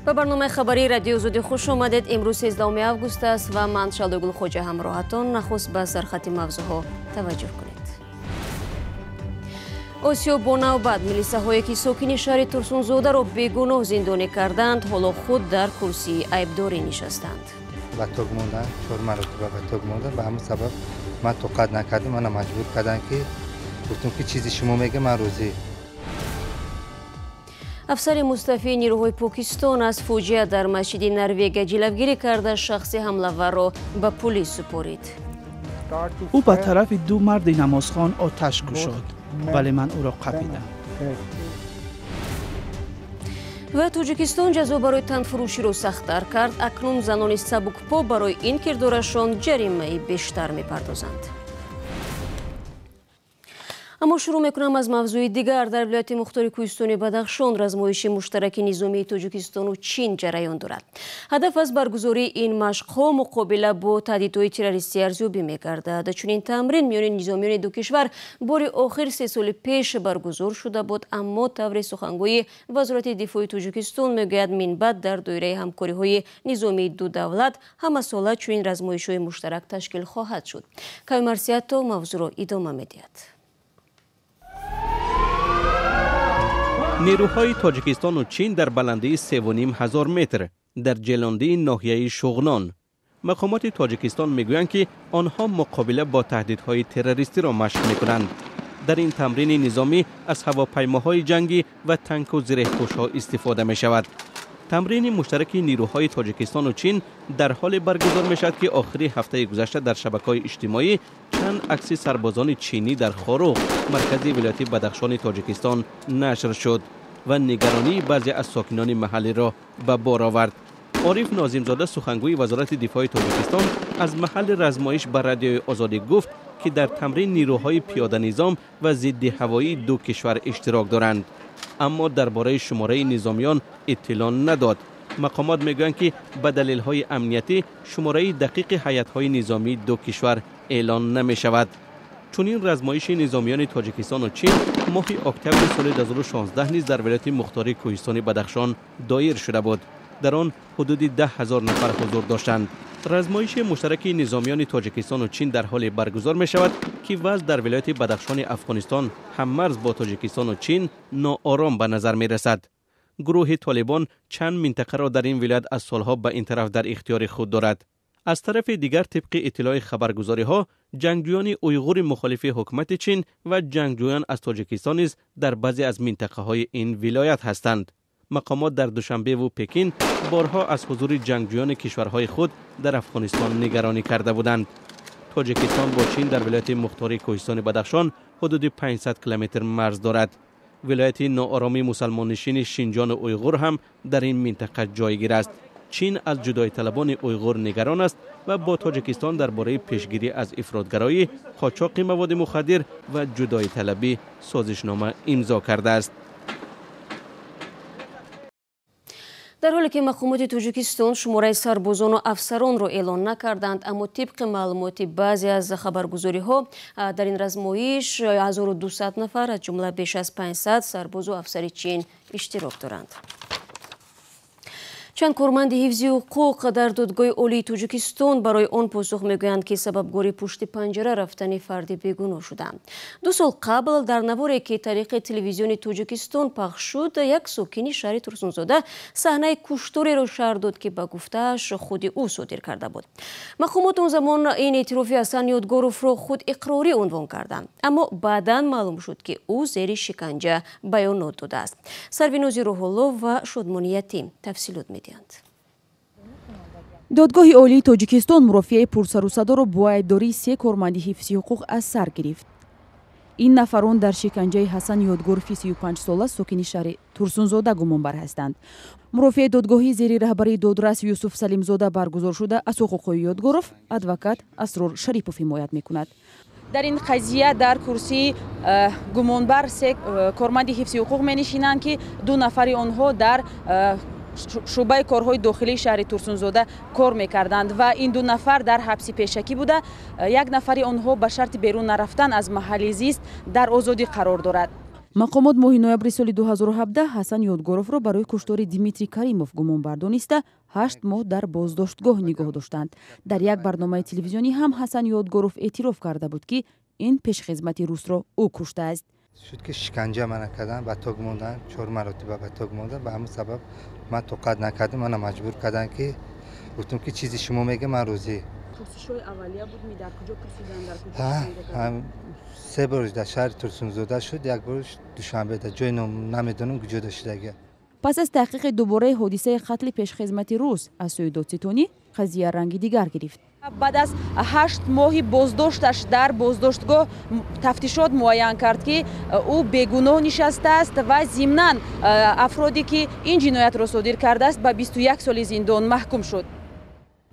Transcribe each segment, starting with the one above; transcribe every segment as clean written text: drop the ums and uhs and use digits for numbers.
Ба барномаи хабарии радиои Озодӣ хуш омадед. Имрӯз 13 август аст ва ман Шалдогул Хоҷа ҳамроҳатон. Нахуст ба сархати мавзӯъҳо таваҷҷӯҳ кунед. Осиё бо навбат милисаҳое ки сокини шаҳри Турсунзодаро бегуноҳ зиндонӣ карданд, ҳоло худ дар курсии айбдорӣ нишастанд. Ба ток мондан, 4 маротиба ба ток мондан, ба ҳамин сабаб ман тоқат накардам, мана маҷбур карданд ки гуфтам ки чизи шумо мега, ман розӣ. Афсари мустафии нирӯҳои Покистон аз фоҷиа дар масҷиди Норвегия ҷилавгирӣ карда, шахси ҳамлаварро ба пулис супорид. Ӯ ба тарафи ду марди намозхон оташ кушод, вале ман ӯро қапидам. Ва Тоҷикистон ҷазо барои танфурӯширо сахттар кард. Акнун занони сабукпо барои ин кирдорашон ҷаримаи бештар мепардозанд. Аммо шурӯъ мекунам аз мавзӯи дигар. Дар вилояти мухтори кӯҳистони Бадахшон размоиши муштараки низомии Тоҷикистону Чин ҷараён дорад. Ҳадаф аз баргузории ин машқҳо муқобила бо таҳдидҳои террористӣ арзёбӣ мегардад. Чунин тамрин миёни низомиёни ду кишвар бори охир 3 соли пеш баргузор шуда буд, аммо таври сухангӯи Вазорати дифои Тоҷикистон мегӯяд, минбаъд дар доираи ҳамкориҳои низомии ду давлат ҳамасола чунин размоишҳои муштарак ташкил хоҳад шуд. Каюмарсиято мавзӯъро идома медиҳад. Нерӯҳои Тоҷикистону Чин дар баландии 3500 метр дар ҷелондии ноҳияи Шуғнон. Мақомоти Тоҷикистон мегӯянд, ки онҳо муқобила бо таҳдидҳои террористиро машқ мекунанд. Дар ин тамрини низомӣ аз ҳавопаймоҳои ҷангӣ ва танку зиреҳпӯшҳо истифода мешавад. Тамрини муштараки нерӯҳои Тоҷикистону Чин дар ҳоле баргузор мешавад, ки охири ҳафтаи гузашта дар шабакаҳои иҷтимоӣ чанд акси сарбозони чинӣ дар Хоруғ, маркази вилояти Бадахшони Тоҷикистон, нашр шуд ва нигаронии баъзе аз сокинони маҳаллиро ба бор овард. Ориф Нозимзода, сухангӯи Вазорати дифои Тоҷикистон, аз маҳалли размоиш ба радиои Озодӣ гуфт, ки дар тамрин нерӯҳои пиёданизом ва зидди ҳавоии ду кишвар иштирок доранд. Аммо дар бораи шумораи низомиён иттилоъ надод. Мақомот мегӯянд, ки ба далелҳои амниятӣ шумораи дақиқи ҳайатҳои низомии ду кишвар эълон намешавад. Чунин размоиши низомиёни Тоҷикистону Чин моҳи октябри соли 2016 низ дар вилояти мухтори кӯҳистони Бадахшон доир шуда буд. Дар он ҳудуди 10 000 нафар ҳузур доштанд. Размоиши муштараки низомиёни Тоҷикистону Чин дар ҳоле баргузор мешавад, ки вазъ дар вилояти Бадахшони Афғонистон ҳаммарз бо Тоҷикистону Чин ноором ба назар мерасад. Гурӯҳи Толибон чанд минтақаро дар ин вилоят аз солҳо ба ин тараф дар ихтиёри худ дорад. Аз тарафи дигар, тибқи иттилои хабаргузориҳо, ҷангҷӯёни уйғури мухолифи ҳукумати Чин ва ҷангҷӯён аз Тоҷикистон низ дар баъзе аз минтақаҳои ин вилоят ҳастанд. Мақомот дар Душанбеву Пекин борҳо аз ҳузури ҷангҷӯёни кишварҳои худ дар Афғонистон нигаронӣ карда буданд. Тоҷикистон бо Чин дар вилояти мухтори кӯҳистони Бадахшон ҳудуди 500 километр марз дорад. Вилояти ноороми мусалмоннишини Шинҷону Уйғур ҳам дар ин минтақа ҷойгир аст. Чин аз ҷудоиталабони уйғур нигарон аст ва бо Тоҷикистон дар бораи пешгирӣ аз ифротгароӣ, қочоқи маводи мухаддир ва ҷудоиталабӣ созишнома имзо кардааст. Дар ҳоле ки мақомоти Тоҷикистон шумораи сарбозону афсаронро эълон накарданд, аммо тибқи маълумоти баъзе аз хабаргузориҳо дар ин размоиш 1200 нафар, аз ҷумла беш аз 500 сарбозу афсари Чин иштирок доранд. Чанд корманди ҳифзи ҳуқуқ дар додгоҳи олии Тоҷикистон барои он посух мегӯянд, ки сабабгори пушти панҷара рафтани фарди бегуноҳ шуданд. 2 сол қабл дар наворе, ки тариқи телевизиони Тоҷикистон пахш шуд, як сокини шаҳри Турсунзода саҳнаи куштореро шарҳ дод, ки ба гуфтааш худи ӯ содир карда буд. Мақомот он замон ин эътирофи Ҳасан Ёдгоровро худ иқрорӣ унвон карданд, аммо баъдан маълум шуд, ки ӯ зери шиканҷа баёнот додааст. Сарвинози Рӯҳулло ва Шодмони Ятим тафсилот медиҳанд. Додгоҳи олии Тоҷикистон мурофиаи пурсарусадоро бо айбдории 3 корманди ҳифзи ҳуқуқ аз сар гирифт. Ин нафарон дар шиканҷаи Ҳасан Ёдгорови 35сола сокини шаҳри Турсунзода гумонбар ҳастанд. Мурофиаи додгоҳӣ зери раҳбарии додрас Юсуф Салимзода баргузор шуда, аз ҳуқуқҳои Ёдгоров адвокат Асрор Шарипов ҳимоят мекунад. Дар ин қазия дар курсии гумонбар 3 корманди ҳифзи ҳуқуқ менишинанд, ки 2 нафари онҳо дар шӯъбаи корҳои дохилии шаҳри Турсунзода кор мекарданд ва ин 2 нафар дар ҳабси пешакӣ буда, 1 нафари онҳо ба шарти берун нарафтан аз маҳалли зист дар озодӣ қарор дорад. Мақомот моҳи ноябри соли 2017 Ҳасан Ёдгоровро барои куштори Дмитрий Каримов гумонбар дониста, 8 моҳ дар боздоштгоҳ нигоҳ доштанд. Дар як барномаи телевизионӣ ҳам Ҳасан Ёдгоров эътироф карда буд, ки ин пешхизмати русро ӯ куштааст. Шуд, ки шиканҷа мана кардан, ба ток мондан, чор маротиба ба ток мондан. Ба ҳамин сабаб ман тоқат накардам, мана маҷбур карданд, ки гуфтум, ки чизи шумо мега, ман розӣ. Пурсишҳои аввалия буд ми, дар куҷо пурсидан, дар куҷо? Се бор дар шаҳри Турсунзода шуд, як бор Душанбе, дар ҷои намедонам куҷода шудага. Пас аз таҳқиқи дубораи ҳодисаи қатли пешхизмати рус аз сӯи додситонӣ, қазия ранги дигар гирифт. Баъд аз 8 моҳи боздошташ дар боздоштгоҳ тафтишот муайян кард, ки ӯ бегуноҳ нишастааст ва зимнан афроде, ки ин ҷиноятро содир кардааст, ба 21 соли зиндон маҳкум шуд.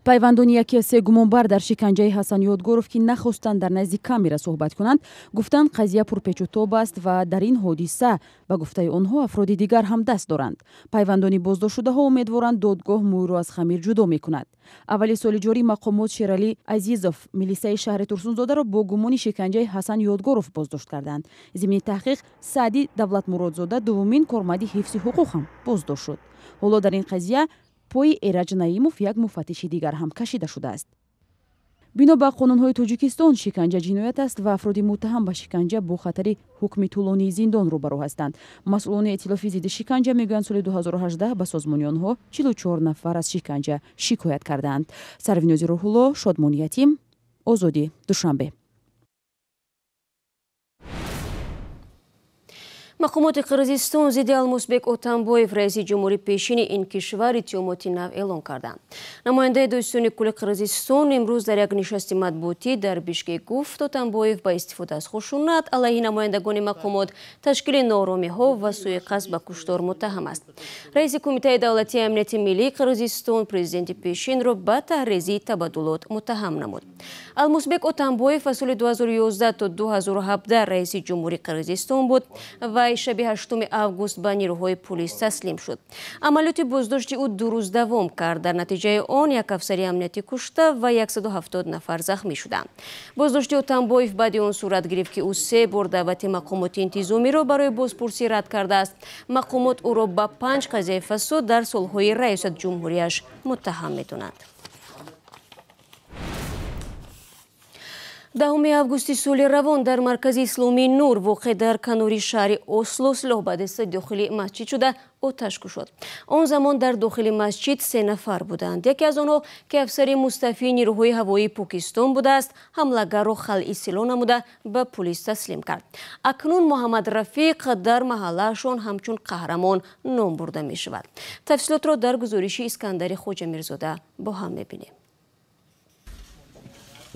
Пайвандони яке аз се гумонбар дар шиканҷаи Ҳасан Ёдгоров, ки нахостанд дар назди камера суҳбат кунанд, гуфтанд, қазия пурпечутоб аст ва дар ин ҳодиса, ба гуфтаи онҳо, афроди дигар ҳам даст доранд. Пайвандони боздоштшудаҳо умедворанд, додгоҳ мӯйро аз хамир ҷудо мекунад. Аввали соли ҷорӣ мақомот Шералӣ Азизов, милисаи шаҳри Турсунзодаро, бо гумони шиканҷаи Ҳасан Ёдгоров боздошт карданд. Зимни таҳқиқ Саъди Давлатмуродзода, дуввумин корманди ҳифзи ҳуқуқ, ҳам боздошт шуд. Ҳоло дар ин қазия пои Эраҷ Наимов, як муфаттиши дигар, ҳам кашида шудааст. Бино ба қонунҳои Тоҷикистон, шиканҷа ҷиноят аст ва афроди муттаҳам ба шиканҷа бо хатари ҳукми тӯлонии зиндон рӯбарӯ ҳастанд. Масъулони Эътилофи зидди шиканҷа мегӯянд, соли 2018 ба созмони онҳо 44 нафар аз шиканҷа шикоят кардаанд. Сарвинози Рӯҳулло, Шодмони Ятим, Озодӣ, Душанбе. Мақомоти Қирғизистон зидди Алмусбек Отамбоев, раиси ҷумҳури пешини ин кишвар, иттиҳомоти нав эълон карданд. Намояндаи додситони кулли Қирғизистон имрӯз дар як нишасти матбуотӣ дар Бишкек гуфт, Отамбоев ба истифода аз хушунат алайҳи намояндагони мақомот, ташкили нооромиҳо ва сӯи ба куштор муттаҳам аст. Раиси Кумитаи давлатии амнияти миллии Қирғизистон президенти пешинро ба таҳрезии табаддулот муттаҳам намуд. Алмусбек Отамбоев аз соли 2011 то 2017 раиси ҷумҳури Қирғизистон буд. Вай шаби 8 август ба нирӯҳои пулис таслим шуд. Амалиёти боздошти ӯ 2 рӯз давом кард. Дар натиҷаи он як афсари амнияти кушта ва 170 нафар захмӣ шуданд. Боздошти Отамбоев баъди он сурат гирифт, ки ӯ се бор даъвати мақомоти интизомиро барои бозпурсӣ рад кардааст. Мақомот ӯро ба панҷ қазияи фасод дар солҳои раёсат ҷумҳурияш муттаҳам медонанд. 10 августи соли равон дар маркази исломии Нур, воқеъ дар канори шаҳри Осло, силоҳ ба даста дохили масҷид шуда, оташ кушод. Он замон дар дохили масҷид се нафар буданд. Яке аз онҳо, ки афсари мустафии нирӯҳои ҳавоии Покистон будааст, ҳамлагарро халъи силоҳ намуда, ба пулис таслим кард. Акнун Муҳаммад Рафиқ дар маҳаллаашон ҳамчун қаҳрамон ном бурда мешавад. Тафсилотро дар гузориши Искандари Хоҷамирзода бо ҳам мебинем.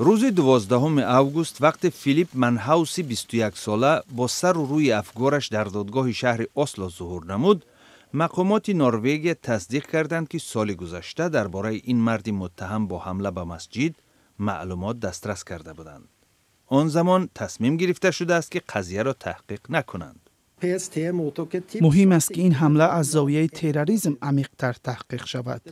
Рӯзи 12 август, вақте Филипп Манҳауси 21-сола бо сару рӯи афгораш дар додгоҳи шаҳри Осло зуҳур намуд, мақомоти Норвегия тасдиқ карданд, ки соли гузашта дар бораи ин марди муттаҳам бо ҳамла ба масҷид маълумот дастрас карда буданд. Он замон тасмим гирифта шудааст, ки қазияро таҳқиқ накунанд. Муҳим аст, ки ин ҳамла аз зовияи терроризм амиқтар таҳқиқ шавад.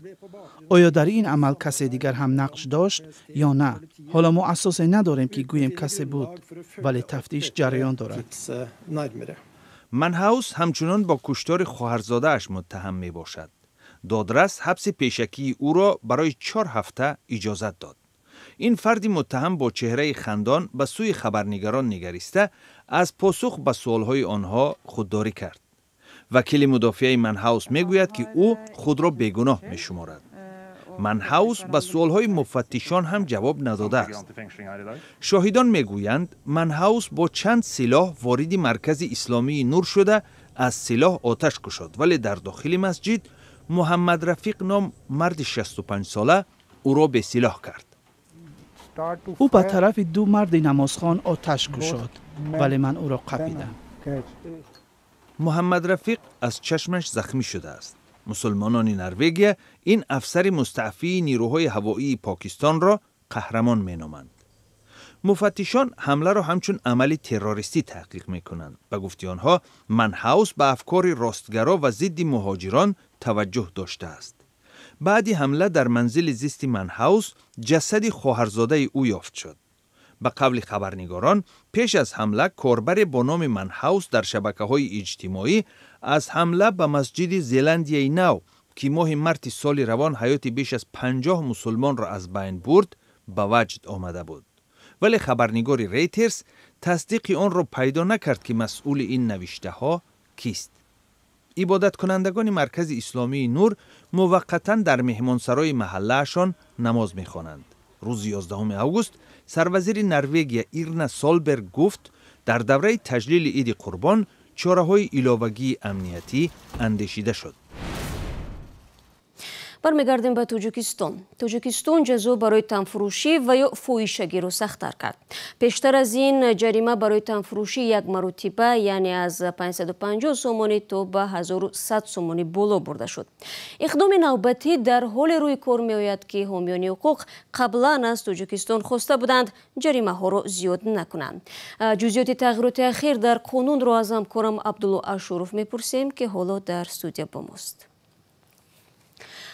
Оё дар ин амал касе дигар ҳам нақш дошт ё на? Ҳоло мо асосе надорем, ки гӯем касе буд, вале тафтиш ҷараён дорад. Манҳаус ҳамчунон бо куштори хоҳарзодааш муттаҳам мебошад. Додрас ҳабси пешакии ӯро барои 4 ҳафта иҷозат дод. Ин фарди муттаҳам бо чеҳраи хандон ба сӯи хабарнигарон нигариста, аз посух ба суолҳои онҳо худдорӣ кард. Вакили мудофиаи Манҳаус мегӯяд, ки ӯ худро бегуноҳ мешуморад. Манҳаус ба суолҳои муфаттишон ҳам ҷавоб надодааст. Шоҳидон мегӯянд, Манҳаус бо чанд силоҳ вориди маркази исломии Нур шуда, аз силоҳ оташ кушод, вале дар дохили масҷид Муҳаммад Рафиқ ном марди 65-сола ӯро бесилоҳ кард. Ӯ ба тарафи ду марди намозхон оташ кушод, вале ман ӯро қапидам. Муҳаммад Рафиқ аз чашмаш захмӣ шудааст. Мусулмонони Норвегия ин афсари мустаъфии нирӯҳои ҳавоии Покистонро қаҳрамон меноманд. Муфаттишон ҳамларо ҳамчун амали террористӣ таҳқиқ мекунанд. Ба гуфти онҳо, Манҳаус ба афкори ростгаро ва зидди муҳоҷирон таваҷҷӯҳ доштааст. Баъди ҳамла дар манзили зисти Манҳаус ҷасади хоҳарзодаи ӯ ёфт шуд. Ба қавли хабарнигорон, пеш аз ҳамла корбаре бо номи Манҳаус дар шабакаҳои иҷтимоӣ аз ҳамла ба масҷиди Зеландияи Нав, ки моҳи марти соли равон ҳаёти беш аз 50 мусулмонро аз байн бурд, ба ваҷд омада буд. Вале хабарнигори Рейтерс тасдиқи онро пайдо накард, ки масъули ин навиштаҳо кист. Ибодаткунандагони маркази исломии Нур муваққатан дар меҳмонсарои маҳаллаашон намоз мехонанд. Рӯзи 11 август сарвазири Норвегия Ирна Солберг гуфт, дар давраи таҷлили Иди Қурбон чораҳои иловагии амниятӣ андешида шуд. Бармегардем ба Тоҷикистон. Тоҷикистон ҷазо барои танфурӯшӣ ва ё фоҳишагиро сахттар кард. Пештар аз ин ҷарима барои танфурӯшӣ як маротиба, яъне аз 550 сомонӣ то ба 1100 сомонӣ боло бурда шуд. Иқдоми навбатӣ дар ҳоле рӯи кор меояд, ки ҳомиёни ҳуқуқ қаблан аз Тоҷикистон хоста буданд ҷаримаҳоро зиёд накунанд. Ҷузъиёти тағйироти ахир дар қонунро аз ҳамкорам Абдулло Ашуров мепурсем, ки ҳоло дар студия бо мост.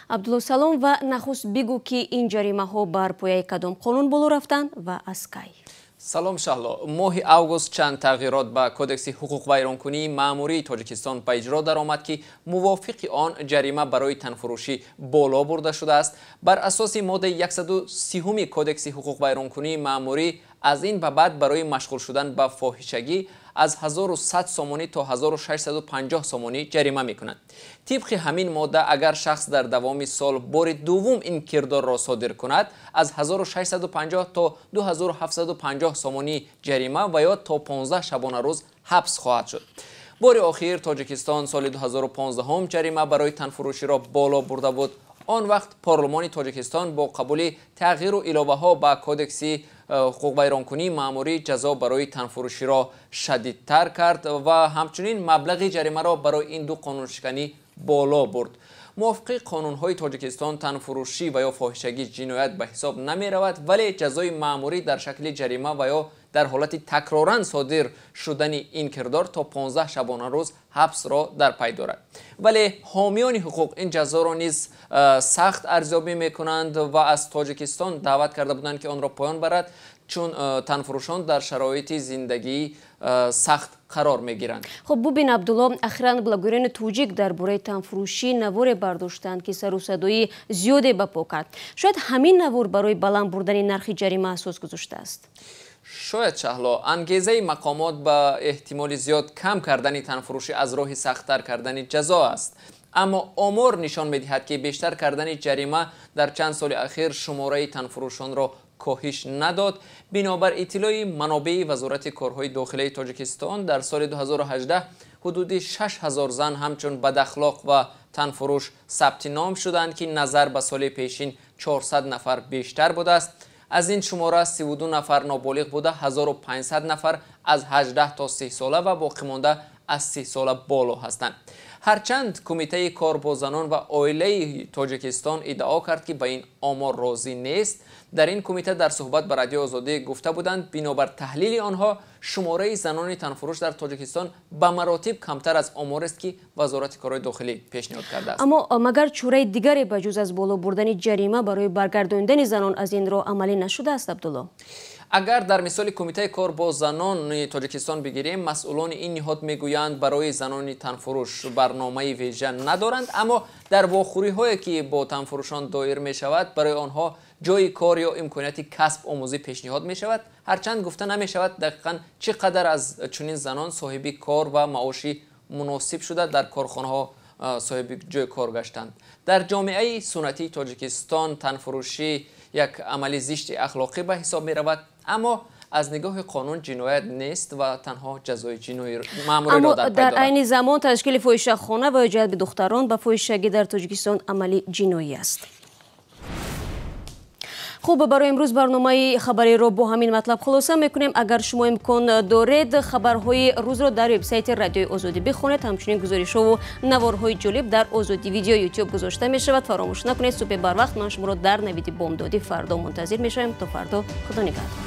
Абдулло, салом, ва нахуст бигӯ, ки ин ҷаримаҳо бар пояи кадом қонун боло рафтанд ва аз кай? Салом, Шаҳло. Моҳи август чанд тағйирот ба Кодекси ҳуқуқвайронкунии маъмурии Тоҷикистон ба иҷро даромад, ки мувофиқи он ҷарима барои танфурӯшӣ боло бурда шудааст. Бар асоси моддаи 130 Кодекси ҳуқуқвайронкунии маъмурӣ, аз ин ба баъд барои машғул шудан ба фоҳишагӣ аз 1100 сомонӣ то 1650 сомонӣ ҷарима мекунанд. Тибқи ҳамин модда, агар шахс дар давоми сол бори дуввум ин кирдорро содир кунад, аз 1650 то 2750 сомонӣ ҷарима ва ё то 15 шабонарӯз ҳабс хоҳад шуд. Бори охир Тоҷикистон соли 2015 ҷарима барои танфурӯширо боло бурда буд. Он вақт Парлумони Тоҷикистон бо қабули тағйиру иловаҳо ба Кодекси ҳуқуқвайронкунии маъмурӣ ҷазо барои танфурӯширо шадидтар кард ва ҳамчунин маблағи ҷаримаро барои ин ду қонуншиканӣ боло бурд. Мувофиқи қонунҳои Тоҷикистон, танфурӯшӣ ва ё фоҳишагӣ ҷиноят ба ҳисоб намеравад, вале ҷазои маъмурӣ дар шакли ҷарима ва ё дар ҳолати такроран содир шудани ин кирдор то 15 шабонарӯз ҳабсро дар пай дорад. Вале ҳомиёни ҳуқуқ ин ҷазоро низ сахт арзёбӣ мекунанд ва аз Тоҷикистон даъват карда буданд, ки онро поён барад, чун танфурӯшон дар шароити зиндагии сахт қарор мегиранд. Хуб, бубин, Абдулло, ахиран блогерони тоҷик дар бораи танфурӯшӣ наворе бардоштанд, ки сару садои зиёде ба по кард. Шояд ҳамин навор барои баланд бурдани нархи ҷарима асос гузоштааст. Шояд, Шаҳло. Ангезаи мақомот ба эҳтимоли зиёд кам кардани танфурӯшӣ аз роҳи сахттар кардани ҷазо аст. Аммо омор нишон медиҳад, ки бештар кардани ҷарима дар чанд соли ахир шумораи танфурӯшонро коҳиш надод. Бинобар иттилои манобеи Вазорати корҳои дохилаи Тоҷикистон, дар соли 2018 ҳудуди 6000 зан ҳамчун бадахлоқ ва танфурӯш сабти ном шуданд, ки назар ба соли пешин 400 нафар бештар будааст. Аз ин шумора 32 нафар ноболиғ буда, 1500 нафар аз 18 то 30 сола ва боқимонда аз 30 сола боло ҳастанд. Ҳарчанд Кумитаи кор бо занон ва оилаи Тоҷикистон иддао кард, ки ба ин омор розӣ нест. Дар ин кумита дар суҳбат ба Радиои Озодӣ гуфта буданд, бинобар таҳлили онҳо шумораи занони танфурӯш дар Тоҷикистон ба маротиб камтар аз оморест, ки Вазорати корҳои дохилӣ пешниҳод кардааст. Аммо магар чораи дигаре ба ҷуз аз боло бурдани ҷарима барои баргардондани занон аз ин роҳ амалӣ нашудааст, Абдулло? Агар дар мисоли Кумитаи кор бо занони Тоҷикистон бигирем, масъулони ин ниҳод мегӯянд, барои занони танфурӯш барномаи вижа надоранд, аммо дар вохӯриҳое, ки бо танфурӯшон доир мешавад, барои онҳо ҷойи кор ё имконияти касб омӯзӣ пешниҳод мешавад. Ҳарчанд гуфта намешавад дақиқан чӣ қадар аз чунин занон соҳиби кор ва маоши муносиб шуда, дар корхонаҳо соҳиби ҷои кор гаштанд. Дар ҷомеаи суннатии Тоҷикистон танфурӯшӣ як амали зишти ахлоқӣ ба ҳисоб меравад, аммо аз нигоҳи қонун ҷиноят нест ва танҳо ҷазои ҷиноӣ маъмуриро дар пай дорад. Дар айни замон ташкили фоҳишахона ва ё ҷалби духтарон ба фоҳишагӣ дар Тоҷикистон амали ҷиноӣ аст. Хуб, барои имрӯз барномаи хабариро бо ҳамин матлаб хулоса мекунем. Агар шумо имкон доред, хабарҳои рӯзро дар вебсайти Радиои Озодӣ бихонед. Ҳамчунин гузоришҳову наворҳои ҷолиб дар Озодӣ видео Ютуб гузошта мешавад. Фаромӯш накунед, субҳи барвақт ман шуморо дар навиди бомдодӣ фардо мунтазир мешавем. То фардо, Худо нигаҳдор.